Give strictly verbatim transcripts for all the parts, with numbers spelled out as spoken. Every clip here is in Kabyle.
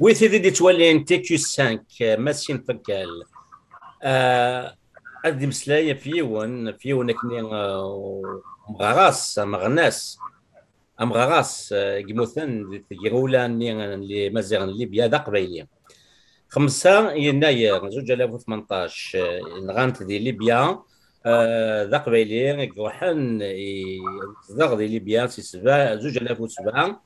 Wi tid i d-ittwalin T Q cinq, eh, Masin Fakkal, eh, ad d-imeslay ɣef yiwen, ɣef yiwen akkenni, eh, umɣar-as, ameɣnas, amɣar-as, eh, i yemmuten di tgirwla-nni n Imaziɣen n Libya d Aqbayli. Xemsa yennayer zuǧ alaf u tmenṭac, eh, nɣan-t di Libya, eh, d Aqbayli i iruḥen i, zdeɣ di Libya si sebɛa, zuǧ alaf u sebɛa,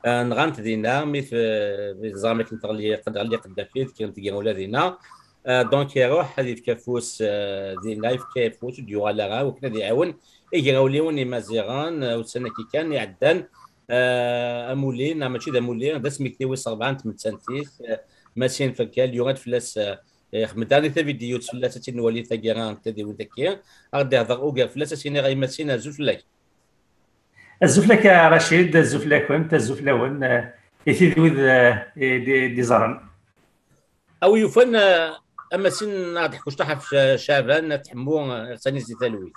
eh, nɣan-t dinna, mi t-, mi teẓram akken teɣli, teɣli Qeddafit, kkrent tgirwla dinna. Eh, donc iruḥ ad yefk afus, eh, dinna, yefka afus, ur d-yuɣal ara, wakken ad iɛawen igrawliwen imaziɣen, eh, ussan-agi kan iɛeddan, eh, amulli, neɣ mačči d amulli, d asmekti wis ṛebɛa n tmettant-is, eh, Masin Fakkal, yuɣal fell-as, eh, ixdem-d daɣen tavidyut fell-as, ad tt-id-nwali taggara n tadiwin-agi, ad ɣ-d-ihder ugar fell-as, ad s-iniɣ ay Masin, azul fell-ak. Azul fell-ak a Racid, azul fell-akent, azul fell-awen, eh, i tid wid, eh, i d-, i d-iẓran. A wi yufan, eh, a Masin, ad ɣ-d-teḥku cṭuḥ ɣef Ca-, Caɛban At Ḥemmu, eh, iɣsan-is di talwit.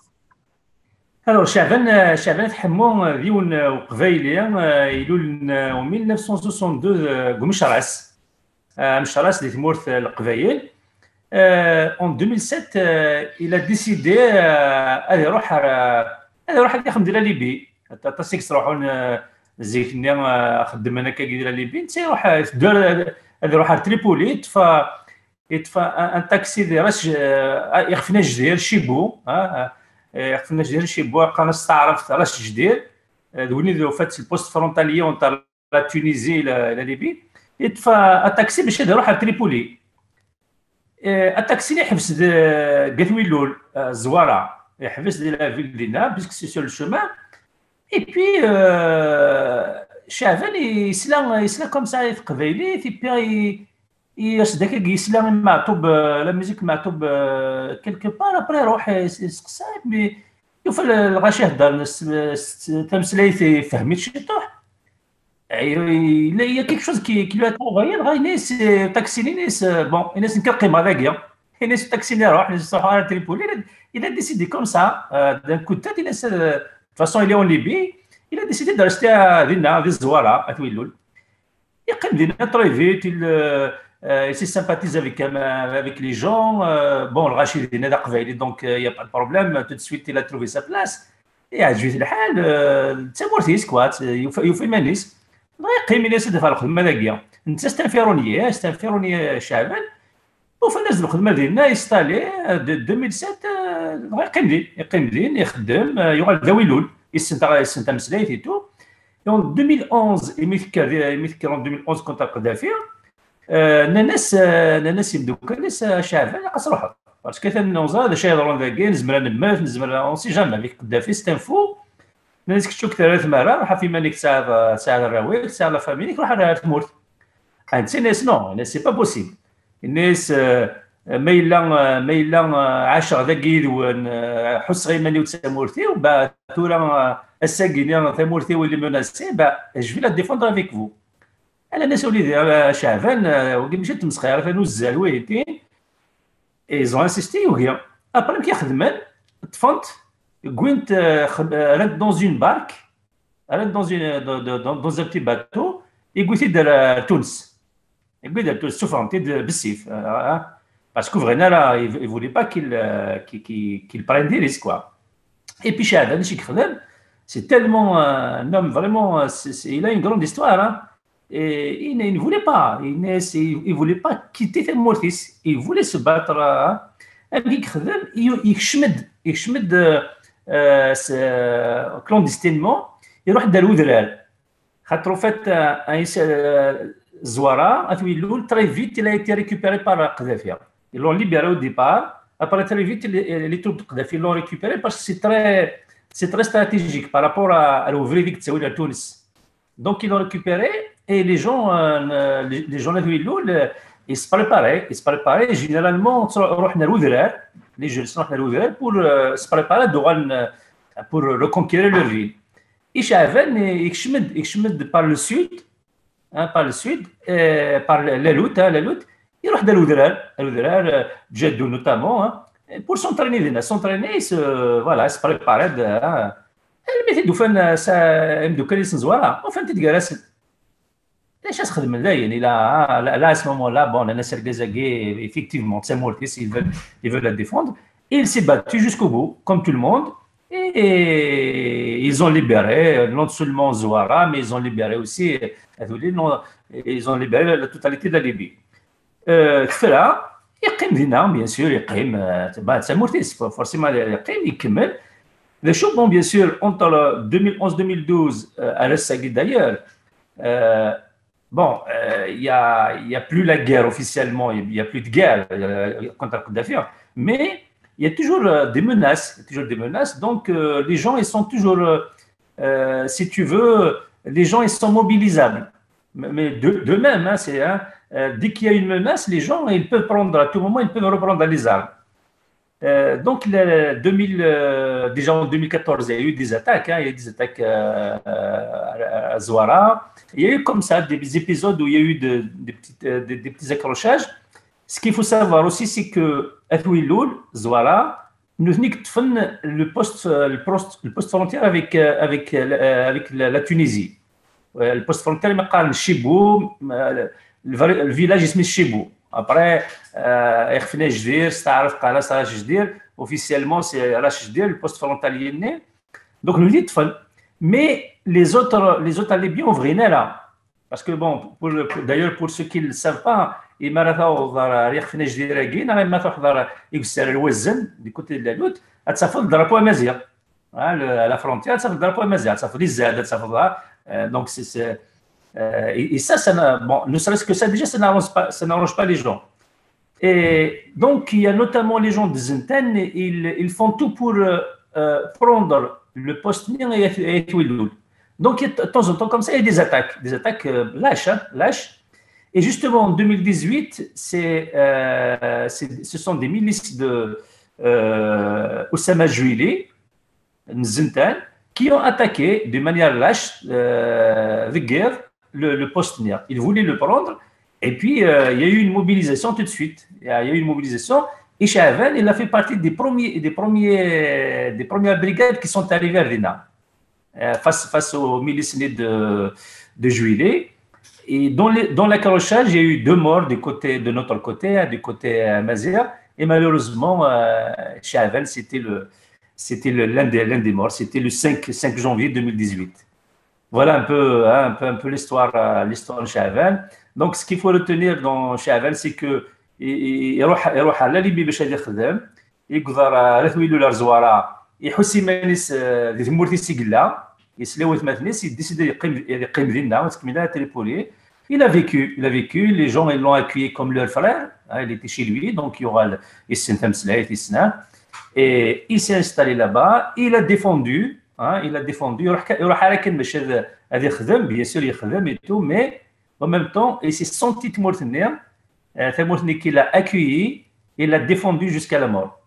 Alors, Caɛban, eh, Caɛban At Ḥemmu, eh, d yiwen, eh, uqbayli, eh, ilulen, eh, en mille neuf cent soixante-deux, eh, deg Umecras. Eh, Amecras di tmurt, eh, n Leqbayel. Eh, en deux mille sept, eh, il a décidé, eh, ad iruḥ ar, eh, ad iruḥ ad ixdem di la Libye. At-, aṭas i yettruḥun, eh, zik-nni, eh, xeddmen akkagi di la Libye. Netta iruḥ, eh, iteddu ar, ad iruḥ ar Tripoli, yeṭṭef, yeṭṭef un, un taxi di Ras, eh, iɣef n Ajdir, Chibou, ah, eh, iɣef n Ajdir, Chibou, qqaren s taɛrabt Ras Jdir, eh, d win i d ufat le poste frontalier entre la Tunisie et la, la Libye. Yeṭṭef, eh, aṭaksi bac ad iruḥ ar Tripoli. Eh, aṭaksi-nni yeḥbes d, deg At Willul, eh, Zwara. Yeḥbes di la ville dinna, puisque c'est sur le chemin. Et puis, euh, Caɛban yesla, yesla comme ça i teqbaylit, et puis i, i as-d akka yesla i Meɛtub, euh, la musique Meɛtub, euh, quelque part, après iruḥ is-, iseqsa, mais yufa l-, lɣaci heddren s, s, s tameslayt ifhem-itt ciṭuḥ. Il y a quelque chose qui, qui lui a travaillé, dɣa yenna-as, euh, taxi-nni, yenna-as, euh, bon, yenna-as, nekk ad qqimeɣ dagi. Yenna-as, taxi-nni iruḥ, yenna-as, ruḥ ar Tripoli. Il a, il a décidé comme ça, euh, d'un coup de tête, yenna-as, euh, de toute façon, il est en Libye. Il a décidé de rester à, dinna, di Zouara, At Willul. Yeqqim dinna très vite, il, euh, euh, il se sympathise avec, euh, avec les gens. Euh, bon, lɣaci dinna d aqbayli, donc, euh, il y a pas de problème. Tout de suite, il a trouvé sa place. Yeɛǧeb-it lḥal, euh, d tamurt-is, quoi, yufa, yufa iman-is. Dɣa yeqqim, yenna-as ad d-afeɣ lxedma dagi. Netta c'est un ferronnier, c'est un ferronnier, Caɛban. Ufan-as-d lxedma dinna, installé, euh, de deux mille sept, euh, dɣa yeqqim din, yeqqim din, ixeddem, euh, yuɣal d awilul, yessen taɣ-, yessen tameslayt et tout. Et en deux mille onze, imi tekker, imi tekker en deux mille onze contre Kadhafi, euh, nnan-as, euh, nnan-as yimdukal-is, euh, Caɛban, ilaq ad truḥeḍ. Parce que atan neẓra d acu yeḍran dagi, nezmer ad nemmet, nezmer, on sait jamais, avec Kadhafi, c'est un fou. Nnan-as kečč ur k-terri ara tmara, ruḥ ɣef iman-ik, tesɛiḍ, tesɛiḍ arraw-ik, tesɛiḍ la famille-ik, ruḥ ar, ar tmurt. Netta yenna-as non, yenna-as c'est pas possible. Yenna-as, euh, ma yella, euh, ma yella, euh, ɛaceɣ dagi yid-wen, euh, ḥusseɣ iman-iw d tamurt-iw, bah, tura, euh, ass-agi-nni tamurt-iw elle est menacée, bah, je vais la défendre avec vous. Ala, nnan-as a wlidi, euh, Caɛban, euh, wagi mačči d tmesxir, atan uzzal wihin. Et ils ont insisté, yugi. Après, amek i xedmen? Ṭṭfen-t, wwin-t, euh, xed-, euh, rran-t dans une barque, rran-t dans une, dans, dans, dans, dans un petit bateau, yewwi-t-id ar, ar Tunes. Yewwi-t-id ar Tunes, ssufɣen-t-id bessif, euh, hein. Parce que bɣin ara, ils, ils voulaient pas qu'il, euh, qu'il, qu'il, qu'il prenne des risques, quoi. Et puis, Caɛban, acu i yexdem? C'est tellement, euh, un homme vraiment, euh, c'est, c'est, il a une grande histoire, hein. Et il ne, il ne voulait pas, il ne, il, il voulait pas quitter tamurt-is, il voulait se battre, hein. Amek i yexdem? I-, yekcem-d, yekcem-d, euh, euh, s-, euh, clandestinement, iruḥ-d ar udrar. Xaṭer, en fait, euh, un, euh, Zouara, At Willul, très vite, il a été récupéré par Kadhafi. Ils l'ont libéré au départ. Après, très vite, les, les troupes de Kadhafi l'ont récupéré parce que c'est très, c'est très stratégique par rapport à, à l'ouvrier qui est à Tunis. Donc, ils l'ont récupéré et les gens, euh, les, les gens de Willul, euh, ils se préparaient, ils se préparaient. Généralement, on se retrouve à Roudrar, les jeunes se retrouvent à Roudrar pour, euh, se préparer de, euh, pour reconquérir leur ville. Et Caɛban, euh, yekcem-d, yekcem-d par le sud, hein, par le sud, euh, par la, la Loute, hein, la Loute, iruḥ-d ar udrar, ar udrar, euh, Djadou notamment, hein, pour s'entraîner dinna, s'entraîner, se, voilà, se préparer, hein. Almi t-id-ufan, euh, s-, imeddukal-is n Zouara, ufan-t-id gar-asen. D acu ad xedmen dayen? Il a, ah, là, là, à ce moment-là, bon, nnan-as argaz-agi, effectivement, d tamurt-is, ils veulent, ils veulent la défendre. Et il s'est battu jusqu'au bout, comme tout le monde. Et ils ont libéré, euh, non seulement Zouara, mais ils ont libéré aussi, euh, non, ils ont libéré la, la totalité de la Libye. Euh, tefra, yeqqim dinna, bien sûr, yeqqim, euh, bah, d tamurt-is, for-, forcément, yeqqim, ikemmel. D acu, bon, bien sûr, entre deux mille onze deux mille douze, euh, à l'Est d'ailleurs, euh, bon, euh, il y a, il y a plus la guerre officiellement, il y a plus de guerre, euh, contre Kadhafi, mais il y a toujours, euh, des menaces, il y a toujours des menaces. Donc, euh, les gens, ils sont toujours, euh, euh, si tu veux, les gens, ils sont mobilisables. Mais, mais de, de même, hein, c'est, hein, euh, dès qu'il y a une menace, les gens, ils peuvent prendre, à tout moment, ils peuvent reprendre les armes. Euh, donc, le deux mille, euh, déjà en deux mille quatorze, il y a eu des attaques, hein, il y a eu des attaques, euh, à, à Zouara. Il y a eu comme ça des épisodes où il y a eu de, des, petites, euh, des, des petits accrochages. Ce qu'il faut savoir aussi, c'est que At Willoul, Zouara, nutni i yeṭṭfen le poste, le poste, le poste frontière avec, euh, avec, euh, avec la, la Tunisie. Euh, le poste frontière, mais quand Chibou, euh, le, le village est Chibou. Après, euh, Erfnejdir, Starf, Kala, Rachejdir, officiellement, c'est Rachejdir, le poste frontalier. Donc, nous dit, mais les autres, les autres Libyens ont rien là. Parce que, bon, pour, pour, d'ailleurs, pour ceux qui ne le savent pas, imi ara taweḍ ɣer Erfnejdir-agi, neɣ imi ara truḥeḍ ɣer Igessar Lwazen, du côté de la Lute, ad tafeḍ drapeau amaziɣ. Hein, le, à la frontière, ad tafeḍ drapeau amaziɣ, ad tafeḍ izad, ad tafeḍ, euh, donc, c'est, c'est, euh, et, et ça, ça n'a, bon, ne serait-ce que ça, déjà, ça n'arrange pas, ça n'arrange pas les gens. Et donc, il y a notamment les gens de Zintan, ils, ils font tout pour, euh, euh, prendre le poste et, et At Willoul. Donc, il y a de temps en temps, comme ça, il y a des attaques, des attaques, euh, lâches, hein, lâches. Et justement, en deux mille dix-huit, c'est, euh, c'est, ce sont des milices de, euh, Oussama Juili, Zintan, qui ont attaqué de manière lâche, euh, avec guerre, le, le poste. Ils voulaient le prendre. Et puis, euh, il y a eu une mobilisation tout de suite. Il y a, il y a eu une mobilisation. Et Chavan, il a fait partie des premiers, des premiers, des premières brigades qui sont arrivées à Dina, euh, face, face aux milices de, de Juillet. Et dans, les, dans l'accrochage, il y a eu deux morts du côté, de notre côté, hein, du côté, euh, Mazir. Et malheureusement, euh, Chavan, c'était le, c'était le, l'un des, l'un des morts. C'était le cinq, cinq janvier deux mille dix-huit. Voilà un peu, hein, un peu, un peu l'histoire, euh, l'histoire de Chavan. Donc, ce qu'il faut retenir dans Chavan, c'est que il, il, il, يروح على ليبيا باش يخدم. يقدر، آه، على ثويلو لار زوارا، يحس يمانيس، آه، دي تمورتيس يقلا، يسلي وثماتنيس، يديسيدي يقيم، يقيم دينا، وتكمل تريبولي. Il a vécu, il a vécu, les gens, ils l'ont accueilli comme leur frère, hein, il était chez lui, donc il y aura le, il s'est installé, il s'est, et il s'est installé là-bas, il a défendu, hein, il a défendu, يروح ك-، يروح على كان باش هذا، هذا يخدم، bien sûr يخدم et tout, mais en même temps, il s'est senti تمورتني, euh, تمورتني qu'il a accueilli, il a défendu jusqu'à la mort.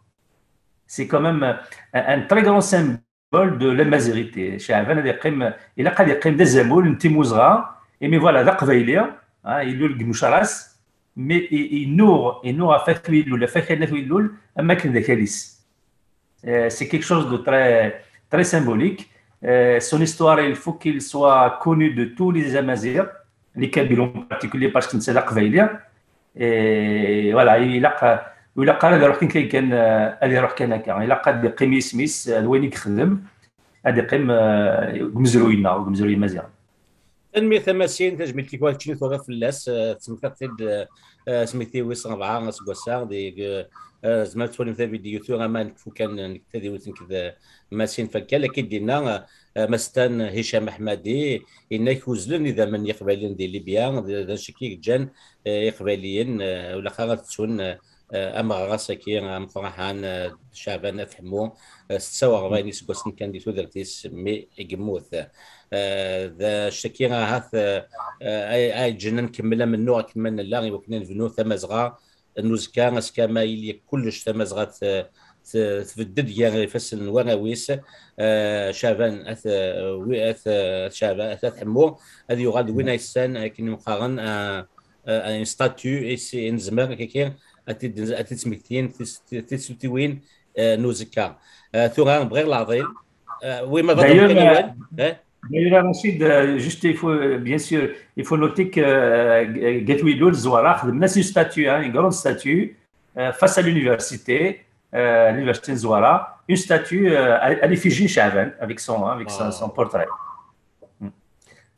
C'est quand même un, un très grand symbole de l'amazigité. Chavan ad yeqqim, ilaq ad yeqqim d azamul n timmuzɣa, imi voilà, d aqbayli, hein, ilul deg Mucaras, mais i-, inuɣ, inuɣ ɣef At Willul, ɣef wakal n At Willul, am akken d akal-is. Euh, c'est quelque chose de très, très symbolique. Euh, son histoire, il faut qu'il soit connu de tous les Amazirs, les Kabyles en particulier, parce que c'est l'Aqbayli. Et voilà, ilaq, ilaq ara ad iruḥ kan, kan, kan, euh, ad iruḥ kan akka. Ilaq ad yeqqim yisem-is, euh, d wayen i yexdem, ad yeqqim, euh, deg umezruy-nneɣ, deg umezruy imaziɣen. Tanemmirt a Masin, tajmilt-ik war keččini tuɣa fell-as, eh, tesmektaḍ-t-id, eh, asmekti wis rebɛa aseggas-a, deg, eh, eh, tzemreḍ ad twalim tavidyut tura ma nekfu kan, nekk tadiwt nekk d, eh, Masin Fakkal, akka i d-yenna, eh, eh, Mastan Hicam Aḥmadi, yenna-k uzzlen idammen n Yiqbayliyen di Libya, d, d acu i ǧǧan, eh, Iqbayliyen, eh, ur ilaq ara ad ttun, eh, eh, ameɣras-agi ameqqran, eh, Caɛban At Ḥemmu, eh, setta u rebɛin iseggasen kan di tudert-is, mi i yemmut. Eh, d acu-agi ahat, eh, eh, ay, ay ǧǧan ad nkemmel amennuɣ akken ma nella, i wakken ad nebnu tamazɣa n uzekka, azekka ma yili kullec tamazɣa t-, t-, tbedd-d gar ifassen n warraw-is. Eh, Caɛban At, eh, wi-, At, eh, At Caɛban, At, At Ḥemmu, ad yuɣal d win ay yessan akken i m-qqaren, eh, eh, un statut, i s-, i nezmer, akka, ad t-id-, ad t-id-smektiyen tis-, ti-, tisutiwin, eh, n uzekka. Eh, tura, bɣiɣ leɛḍil. Eh, wi ma D'ailleurs, bɣiɣ awal, eh, eh, D'ailleurs, Rachid, euh, juste, il faut, euh, bien sûr, il faut noter que euh, G-, At Willul, Zouara, xedmen-as une statue, hein, une grande statue, euh, face à l'université, euh, l'université de Zouara, une statue euh, à, à l'effigie de Chaban, avec son, hein, avec son, son portrait.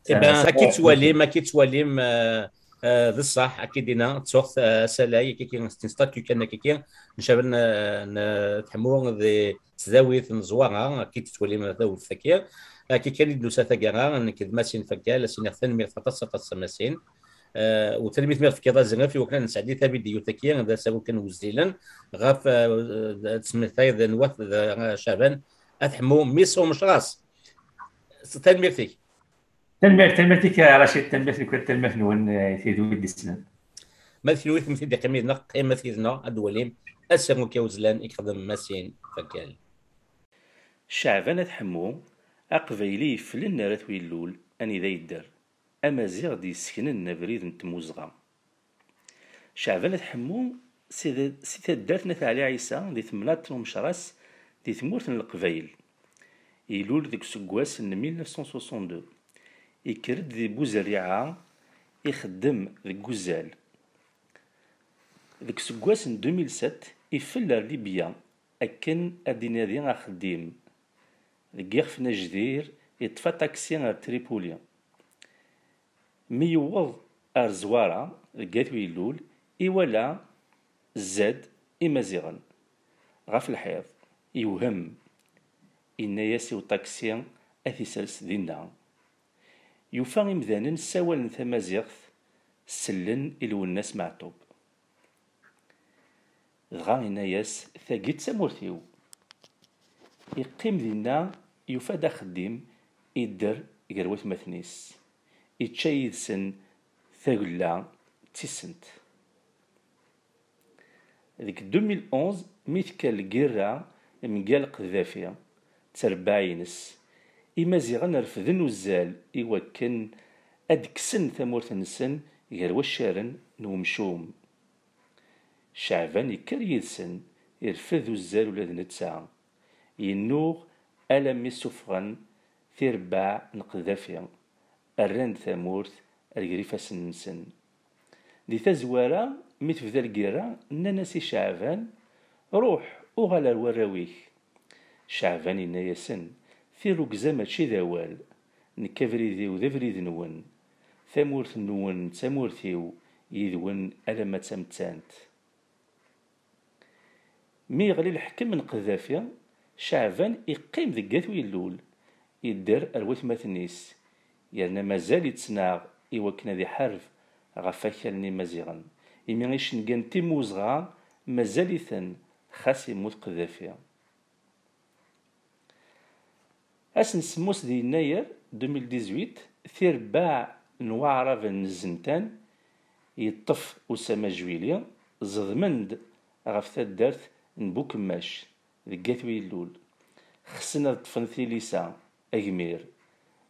Eh ben, ad k-ttwalim, ad k-ttwalim, euh, euh, d ṣṣeḥ, ad k-id-iniɣ, ttuɣ, euh, asalay, ad k-, c'est une statue kan, ad k-, n Chaban, euh, n, euh, Tḥemmu, di tesdawit n Zouara, ad k-id-ttwalim tawt-agi. Akka kan i d-nusa taggara, nekk d Masin Fakkal, ad s-iniɣ tanemmirt aṭas, aṭas a Masin. Eh, u tanemmirt mi ɣ-tefkiḍ azref i wakken ad nesɛeddi tavidyut-agi, d asaru kan wezzilen, ɣef, eh, tesmektayeḍ n wat d, eh, Caɛban At Ḥemmu, Miss Umecras. Tanemmirt-ik. Tanemmirt, tanemmirt-ik a Racid, tanemmirt-nwen, tanemmirt-nwen, eh, i tid ur d-issnen. Ma d kenwi i d-iqqimen yid-neɣ, qqimet yid-neɣ ad d-twalim asaru kan wezzilen i yexdem Masin Fakkal. Caɛban At Ḥemmu, aqbayli yefflen ar At Willul anida yedder, amaziɣ d-yesseknen abrid n tmuzɣa. Caɛban At Ḥemmu, si, si taddart n At Ɛli Ɛisa di temnaḍt n Umecras di tmurt n Leqbayel. Ilul deg useggas n mille neuf cent soixante-deux. Ikker-d di Buzerriɛa, ixeddem deg uzzal. Deg useggas n deux mille sept, ifel ar Libya akken ad d-inadi axeddim. Deg yixef n Ajdir, iṭṭef aṭaksi ar Tripoli. Mi yewweḍ ar Zwara, deg At Willul, iwala zzad Imaziɣen. Ɣef lḥiḍ, yewhem. Inna-yas i uṭaksi ad t-isers dinna. Yufa imdanen ssawalen tamaziɣt, sellen i Lwennas Meɛtub. Dɣa inna-yas: "Tagi d tamurt-iw." Iqqim dinna, yufa-d axeddim, idder gar watmaten-is, ičča yid-sen tagella d tisent. Deg deux mille onze, mi tekka lgirra mgal Qeddafi d terbaɛ-ines, Imaziɣen refden uzzal i wakken ad d-kksen tamurt-nsen gar waccaren n wemcum. Caɛban yekker yid-sen, irfed uzzal ula d netta. Yennuɣ alammi ssuffɣen tirebbaɛ n Qeddafi, rran-d tamurt ar ger ifassen-nsen. Di tazwara, mi tebda lgirra, nnan-as i Caɛban: "Ruḥ, uɣal ar warraw-ik." Caɛban yenna-yasen: "Tirrugza mačči d awal, nekk abrid-iw d abrid-nwen, tamurt-nwen d tamurt-iw, yid-wen alamma d tamettant." Mi yeɣli leḥkem n Qeddafi, Caɛban iqqim deg At Willul, idder ar watmaten-is, yerna mazal ittnaɣ i wakken ad iḥareb ɣef wakal n Imaziɣen, imi icenga n Timmuzɣa mazal-iten xas immut Qeddafi. Ass n semmus di yennayer deux mille dix-huit, tirebbaɛ n waɛraben n Zentan, yeṭṭef Usama Jwili, ẓedmen-d ɣef taddart n Bukemmac deg At Willul, xsen ad ṭṭfen tilisa, agmir,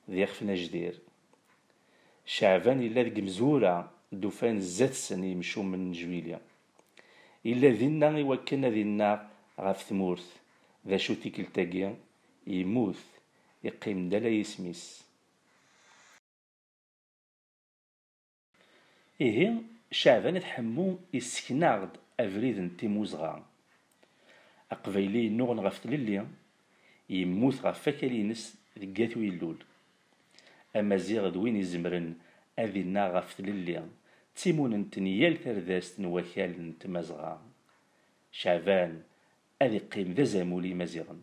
d yixef n Ajdir. Caɛban yella deg imezwura d-ufan zdat-sen yimcumen n Jwili. Yella dinna i wakken ad innaɣ ɣef tmurt. D acu tikkelt-agi? Yemmut, iqqim-d ala yisem-is. Ihi, Caɛban At Ḥemmu issken-aɣ-d abrid n Timmuzɣa. Aqbayli yennuɣen ɣef tlelli, yemmut ɣef wakal-ines deg At Willul. Amaziɣ d win izemren ad innaɣ ɣef tlelli d timunent n yal tardast n wakal n Tmazɣa. Caɛban ad iqqim d azamul i Imaziɣen.